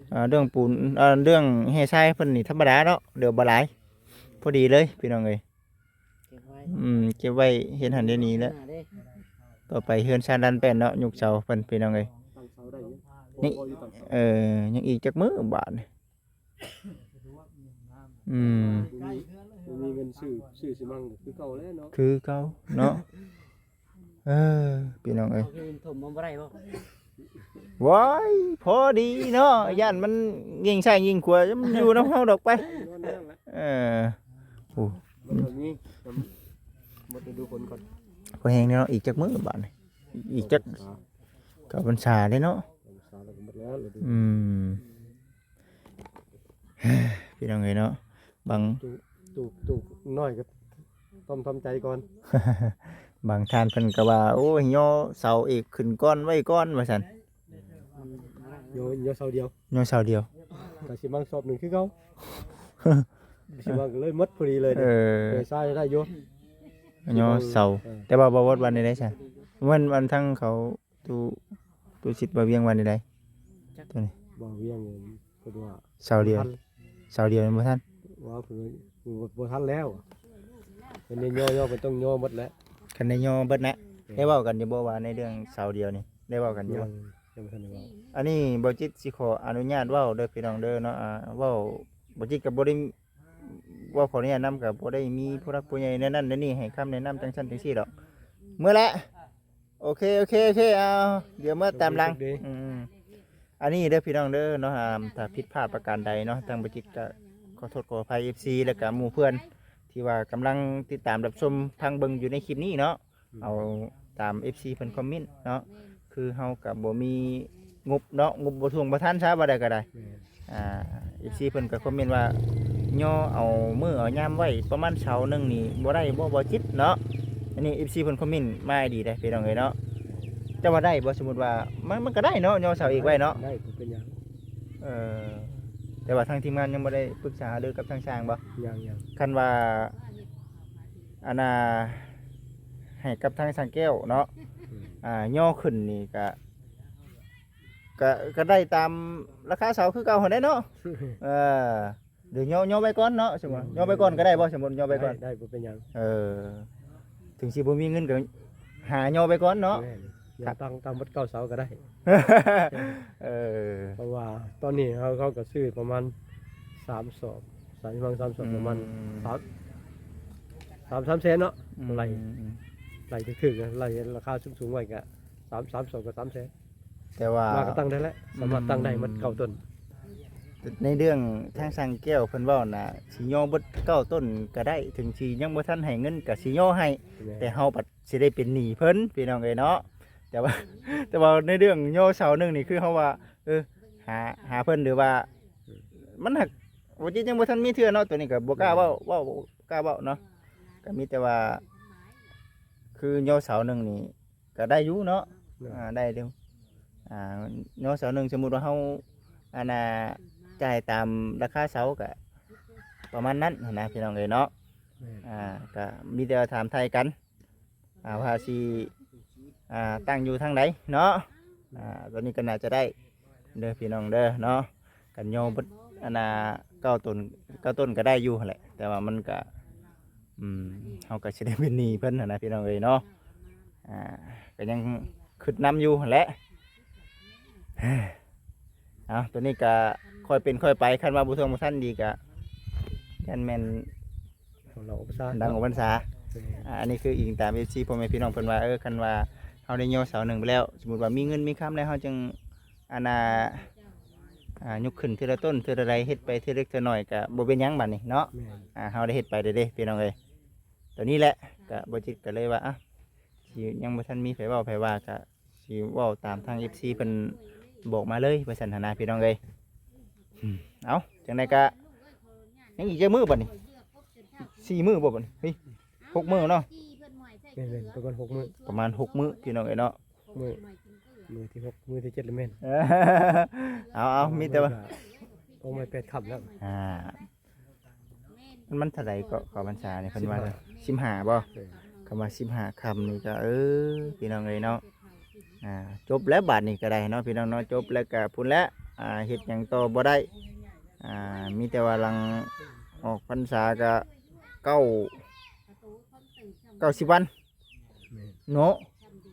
ເອີ ເລື່ອງປູນ ເອີ ເລື່ອງແຮ່ຊາຍເພິ່ນນີ້ທຳມະດາເນາະ ເຫຼືອບໍ່ຫຼາຍ ພໍດີເລີຍພີ່ນ້ອງເອີຍ ເກັບໄວ້ ອືມ ເກັບໄວ້ເຮັດຫັ້ນເຮັດນີ້ແຫຼະ ເຮັດໜ້າເດ້ ຕໍ່ໄປເຮືອນຊານລານແປ້ນເນາະ ຍົກເສົາເພິ່ນພີ່ນ້ອງເອີຍ ຕັ້ງເສົາໄດ້ຢູ່ ຍັງ ພໍຢູ່ຕັ້ງເສົາ ເອີ ຍັງອີກຈັກມື້ບາດນີ້ ອືມ ບໍ່ມີ ບໍ່ມີເງິນຊື້ ຊື້ຊິມັງກໍຄືເກົ່າແຫຼະເນາະ ຄືເກົ່າເນາະ ເອີ ພີ່ນ້ອງເອີຍ ເອົາຄືນຖົມມັນບໍ່ໄດ້ບໍ່? ວ້າຍ ພໍດີເນາະ ຢ້ານມັນຍິງຊ້າຍຍິງຂວາ ມັນຢູ່ນຳເຮົາດອກໄປ ນອນນັ້ນແຫຼະ ເອີ ໂອ້ ມັນກໍມີ ມັນໝົດລະດູຝົນກ່ອນ ພໍແຮງເນາະ ອີກຈັກມື້ບາດນີ້ ອີກຈັກ ເກົ້າພັນສາເດ້ເນາະ ເກົ້າພັນສາແລ້ວກໍໝົດແລ້ວລະດູ ອືມ ພີ່ນ້ອງເອີຍເນາະ ບາງ ຕູກ ຕູກ ຕູກນ້ອຍກໍຕ້ອງທຳໃຈກ່ອນ ບາງທ່ານເພິ່ນກໍວ່າ ໂອ້ຍ ຍໍເສົາເອກຂຶ້ນກ່ອນໄວ້ກ່ອນວ່າຊັ້ນ ຍໍ ຍໍເສົາດຽວ ຍໍເສົາດຽວ ກໍຊິມັງສອບໜຶ່ງຄືເກົ່າ ຊິມັງກໍເລີຍໝົດພໍດີເລີຍ ເອີ ໄດ້ຊາຍໄດ້ຢູ່ ຍໍເສົາ ເອີ ແຕ່ວ່າບໍ່ວອດວັນໄດ້ໃດຊະ ວັນ ວັນທັງເຂົາ ຕູ້ ຕູ້ຊິດບໍ່ວຽງວັນໃດ ຕົວນີ້ ບໍ່ວຽງເພິ່ນວ່າເສົາດຽວ ທັນ ເສົາດຽວຍັງບໍ່ທັນ ວ່າເພິ່ນ ເພິ່ນບໍ່ທັນແລ້ວ ເພິ່ນໄດ້ຍໍ ຍໍ ເພິ່ນຕ້ອງຍໍໝົດແຫຼະ ຄັນໄດ້ຍໍເບິດນະ ເອີ ໄດ້ເວົ້າກັນຢູ່ບໍ່ວ່າໃນເລື່ອງເສົາດຽວນີ້ ໄດ້ເວົ້າກັນຢູ່ບໍ່? ຍັງ ຍັງບໍ່ທັນໄດ້ເວົ້າ ອັນນີ້ບໍ່ຈິດຊິຂໍອະນຸຍາດເວົ້າເດີພີ່ນ້ອງເດີເນາະ ອ່າ ເວົ້າ ບໍ່ຈິດກໍບໍ່ໄດ້ ເວົ້າຂໍອະນຸຍາດນຳ ກໍບໍ່ໄດ້ມີຜູ້ຫຼັກຜູ້ໃຫຍ່ແນວນັ້ນແນວນີ້ໃຫ້ຄຳແນະນຳຈັ່ງຊັ້ນຈັ່ງຊີ້ດອກ ເມື່ອແຫຼະ ໂອເຄ ໂອເຄ ໂອເຄ ເອົາ ດຽວເມື່ອຕາມຫຼັງ ໂຊກດີ ອືມ ອັນນີ້ເດີພີ່ນ້ອງເດີເນາະ ອ່າ ຖ້າຜິດພາດປະການໃດເນາະ ທາງບໍ່ຈິດກໍຂໍໂທດຂໍອະໄພ ເອັຟຊີ ແລ້ວກໍໝູ່ເພື່ອນ ທີ່ວ່າກຳລັງຕິດຕາມຮັບຊົມຟັງເບິ່ງຢູ່ໃນຄລິບນີ້ເນາະ ເອົາຕາມເອັຟຊີເພິ່ນຄອມເມັນເນາະ ຄືເຮົາກໍບໍ່ມີງົບເນາະ ງົບບໍ່ຖ້ວງບໍ່ທັນຊະ ວ່າໄດ້ກໍໄດ້ ແມ່ນ ອ່າ ເອັຟຊີເພິ່ນກໍຄອມເມັນວ່າ ຍໍເອົາມື້ເອົາຍາມໄວ້ປະມານເສົາໜຶ່ງນີ້ບໍ່ໄດ້ບໍ່ ບໍ່ຈິດເນາະ ອັນນີ້ເອັຟຊີເພິ່ນຄອມເມັນມາດີເດ້ພີ່ນ້ອງເອີຍເນາະ ເຈົ້າວ່າໄດ້ບໍ່? ສົມມຸດວ່າ ມັນ ມັນກໍໄດ້ເນາະ ຍໍເສົາເອກໄວ້ເນາະ ໄດ້ ບໍ່ເປັນຫຍັງ ເອີ ແຕ່ວ່າທາງທີມງານຍັງບໍ່ໄດ້ປຶກສາຫາລືກັບທາງຊ່າງບໍ່? ຍັງ ຍັງ ຄັນວ່າ ອັນນ່າ ໃຫ້ກັບທາງຊ່າງແກ້ວເນາະ ອືມ ອ່າ ຍໍຂຶ້ນນີ້ກະ ກະ ກະໄດ້ຕາມລາຄາເສົາຄືເກົ່າຫັ້ນແຫຼະເນາະ ເອີ ດຽວຍໍ ຍໍໄວ້ກ່ອນເນາະ ສົມມຸດ ຍໍໄວ້ກ່ອນກໍໄດ້ບໍ່? ສົມມຸດຍໍໄວ້ກ່ອນ ໄດ້ ບໍ່ເປັນຫຍັງ ເອີ ເຖິງຊິບໍ່ມີເງິນກໍຫາຍໍໄວ້ກ່ອນເນາະ ແມ່ນ ຍັງຕັ້ງ ຕັ້ງໝົດເກົ້າເສົາກໍໄດ້ ເອີ ເພາະວ່າຕອນນີ້ເຮົາ ເຮົາກໍຊື້ປະມານສາມສອບ ສາມສິບ ສາມສອບ ອືມ ປະມານສາມ ສາມ ສາມແສນເນາະ ອືມ ໄລ່ ອືມ ໄລ່ຖືກໆ ໄລ່ລາຄາສູງໆໄວ້ກໍສາມ ສາມສອບກໍສາມແສນ ແຕ່ວ່າມາກໍຕັ້ງໄດ້ແຫຼະ ສາມາດຕັ້ງໄດ້ໝົດເກົ້າຕົ້ນ ໃນເລື່ອງທາງຊ່າງແກ້ວເພິ່ນເວົ້ານະ ຊິຍໍເບິດເກົ້າຕົ້ນກໍໄດ້ ເຖິງຊິຍັງບໍ່ທັນໃຫ້ເງິນກໍຊິຍໍໃຫ້ ແມ່ນ ແຕ່ເຮົາບັດ ຊິໄດ້ເປັນໜີ້ເພິ່ນພີ່ນ້ອງເອີຍເນາະ ແຕ່ວ່າ ແຕ່ວ່າໃນເລື່ອງຍໍເສົາໜຶ່ງນີ້ ຄືເຮົາວ່າ ເອີ ຫາ ຫາເພິ່ນ ຫຼືວ່າ ມັນຫາກບໍ່ຈິດຍັງບໍ່ທັນມີເທື່ອເນາະ ຕົວນີ້ກໍບໍ່ກ້າເວົ້າ ເວົ້າ ບໍ່ກ້າເວົ້າເນາະ ກໍມີແຕ່ວ່າ ຄືຍໍເສົາໜຶ່ງນີ້ ກໍໄດ້ຢູ່ເນາະ ເນາະ ອ່າ ໄດ້ຢູ່ ອ່າ ຍໍເສົາໜຶ່ງ ສົມມຸດວ່າເຮົາ ອັນນ່າ ຈ່າຍຕາມລາຄາເສົາກໍປະມານນັ້ນຫັ້ນນະ ພີ່ນ້ອງເອີຍເນາະ ແມ່ນ ອ່າ ກໍມີແຕ່ວ່າຖາມໄຖ່ກັນ ອ່າ ວ່າຊິ ອ່າ ຕັ້ງຢູ່ທາງໃດເນາະ ອ່າ ຕອນນີ້ກໍໜ້າຈະໄດ້ເດີພີ່ນ້ອງເດີເນາະ ຄັນຍໍເບິດ ອັນນ່າ ເກົ້າຕົ້ນ ເກົ້າຕົ້ນກໍໄດ້ຢູ່ຫັ້ນແຫຼະ ແຕ່ວ່າມັນກໍ ອືມ ເຮົາກໍຊິໄດ້ເປັນໜີ້ເພິ່ນຫັ້ນນະ ພີ່ນ້ອງເອີຍເນາະ ອ່າ ກໍຍັງຄຶດນຳຢູ່ຫັ້ນແຫຼະ ເອົາ ຕົວນີ້ກໍຄ່ອຍເປັນຄ່ອຍໄປ ຄັນວ່າບໍ່ທ່ວງບໍ່ທັນອີກກໍຢ້ານແມ່ນ ຂອງເຮົາອອກພັນສາ ດັງອອກພັນສາ ເອີ ອ່າ ອັນນີ້ຄືອີງຕາມເອັຟຊີພໍ່ແມ່ພີ່ນ້ອງເພິ່ນວ່າ ເອີ ຄັນວ່າເຮົາໄດ້ຍໍເສົາໜຶ່ງໄປແລ້ວ ສົມມຸດວ່າມີເງິນມີຄຳແລ້ວ ເຮົາຈຶ່ງ ອັນນ່າ ອ່າ ຍົກຂຶ້ນເທື່ອລະຕົ້ນເທື່ອລະໃດ ເຮັດໄປເທື່ອເລັກເທື່ອນ້ອຍກໍບໍ່ເປັນຫຍັງບາດນີ້ເນາະ ແມ່ນ ອ່າ ເຮົາໄດ້ເຮັດໄປເດ້ໆ ພີ່ນ້ອງເອີຍ ຕົວນີ້ແຫຼະ ກໍບໍ່ຈິດກໍເລີຍວ່າ ອ່ະ ຊິຍັງບໍ່ທັນມີໃຜເວົ້າໃຜວ່າ ກໍຊິເວົ້າຕາມທາງເອັຟຊີເພິ່ນບອກມາເລີຍວ່າຊັ້ນຫັ້ນນະ ພີ່ນ້ອງເອີຍ ອືມ ເອົ້າ ຈັ່ງໃດກໍຍັງອີກຈັກມື້ບັດນີ້ ສີ່ມື້ບໍ່ບັດນີ້ ເຮີ້ຍ ຫົກມື້ເນາະ ແມ່ນໆ ປະມານຫົກມື້ ປະມານຫົກມື້ ພີ່ນ້ອງເອີຍເນາະ ມື້ ມື້ທີຫົກ ມື້ທີເຈັດລະແມ່ນ ເອົາໆ ມີແຕ່ວ່າ ອອກມາແປດຄ່ຳແລ້ວ ອ່າ ມັນ ມັນເທົ່າໃດເກາະ ເຂົ້າພັນສານີ້ ເພິ່ນວ່າສິບຫ້າ ສິບຫ້າບໍ່? ເອີ ຄຳວ່າສິບຫ້າຄ່ຳນີ້ກໍ ເອີ ພີ່ນ້ອງເອີຍເນາະ ອ່າ ຈົບແລ້ວບາດນີ້ກໍໄດ້ເນາະ ພີ່ນ້ອງເນາະ. ຈົບແລ້ວກໍພຸ້ນແຫຼະ ອ່າ ເຮັດຫຍັງຕໍ່ບໍ່ໄດ້ ອ່າ ມີແຕ່ວ່າຫຼັງອອກພັນສາກໍເກົ້າ ເກົ້າສິບວັນ ແມ່ນ ເນາະ.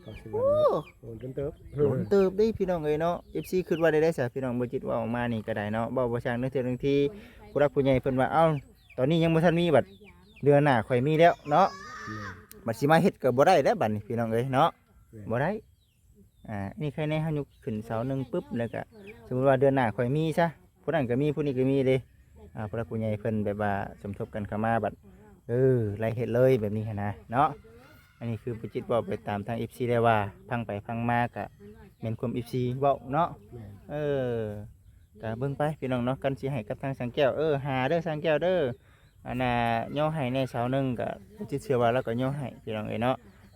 ເກົ້າສິບວັນເນາະ ໂອ້ ໂດນເຕີບ ໂດນເຕີບເດ້ພີ່ນ້ອງເອີຍເນາະ. ເອັຟຊີຄິດວ່າໄດ້ໄດ໋ຊະ ພີ່ນ້ອງ ບໍ່ຈິດເວົ້າອອກມານີ້ກໍໄດ້ເນາະ. ເວົ້າບໍ່ຊ່າງ ໃນເທື່ອໜຶ່ງທີ່ຜູ້ຫຼັກຜູ້ໃຫຍ່ເພິ່ນວ່າ ເອົ້າ ຕອນນີ້ຍັງບໍ່ທັນມີ ບັດເດືອນໜ້າຄ່ອຍມີແລ້ວເນາະ ແມ່ນ ບັດຊິມາເຮັດກໍບໍ່ໄດ້ແລ້ວບັດນີ້ ພີ່ນ້ອງເອີຍເນາະ ແມ່ນ ບໍ່ໄດ້. ອ່າ ອັນນີ້ໃຄແນ່ເຮົາຍົກຂຶ້ນເສົາໜຶ່ງປຶບ ແລ້ວກະສົມມຸດວ່າເດືອນໜ້າຂ້ອຍມີຊະ ຜູ້ນັ້ນກໍມີ ຜູ້ນີ້ກໍມີເດ້. ອ່າ ຜູ້ຫຼັກຜູ້ໃຫຍ່ເພິ່ນແບບວ່າສົມທົບກັນເຂົ້າມາ ບັດ ເອີ ໄລ່ເຮັດເລີຍແບບນີ້ຫັ້ນນະເນາະ. ອັນນີ້ຄືບໍ່ຈິດເວົ້າໄປຕາມທາງເອັຟຊີໄດ້ວ່າ ຟັງໄປຟັງມາກະແມ່ນຄວາມເອັຟຊີເວົ້າເນາະ ແມ່ນ ເອີ ກະເບິ່ງໄປພີ່ນ້ອງເນາະ. ຄັນຊິໃຫ້ກັບທາງຊ່າງແກ້ວ ເອີ ຫາເດີຊ່າງແກ້ວເດີ ອັນນ່າ ຍໍໃຫ້ແດ່ເສົາໜຶ່ງ ກະບໍ່ຈິດເຊື່ອວ່າລາວກໍຍໍໃຫ້ ພີ່ນ້ອງເອີຍເນາະ.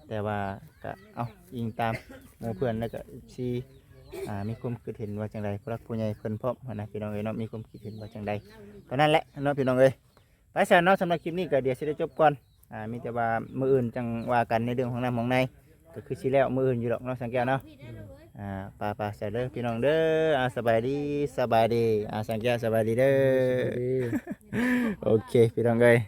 ແຕ່ວ່າກະ ເອົ້າ ອີງຕາມໝູ່ເພື່ອນ ແລ້ວກະເອັຟຊີ ອ່າ ມີຄວາມຄິດເຫັນວ່າຈັ່ງໃດ ຜູ້ຫຼັກຜູ້ໃຫຍ່ເພິ່ນພ້ອມຫັ້ນນະ ພີ່ນ້ອງເອີຍເນາະ ມີຄວາມຄິດເຫັນວ່າຈັ່ງໃດ ເທົ່ານັ້ນແຫຼະເນາະ ພີ່ນ້ອງເອີຍ. ໄປຊັ້ນເນາະ ສຳລັບຄລິບນີ້ກໍດຽວຊິໄດ້ຈົບກ່ອນ ອ່າ ມີແຕ່ວ່າມື້ອື່ນຈັ່ງວ່າກັນໃນເລື່ອງຂອງນ້ຳຂອງໃນ ກໍຄືຊິແລ້ວມື້ອື່ນຢູ່ດອກເນາະ ຊ່າງແກ້ວເນາະ. ອ່າ ໄປໆ ຊັ້ນເດີພີ່ນ້ອງເດີ ອ່າ ສະບາຍດີ ສະບາຍດີ ອ່າ ຊ່າງແກ້ວ ສະບາຍດີເດີ ສະບາຍດີ. ໂອເຄ ພີ່ນ້ອງເອີຍ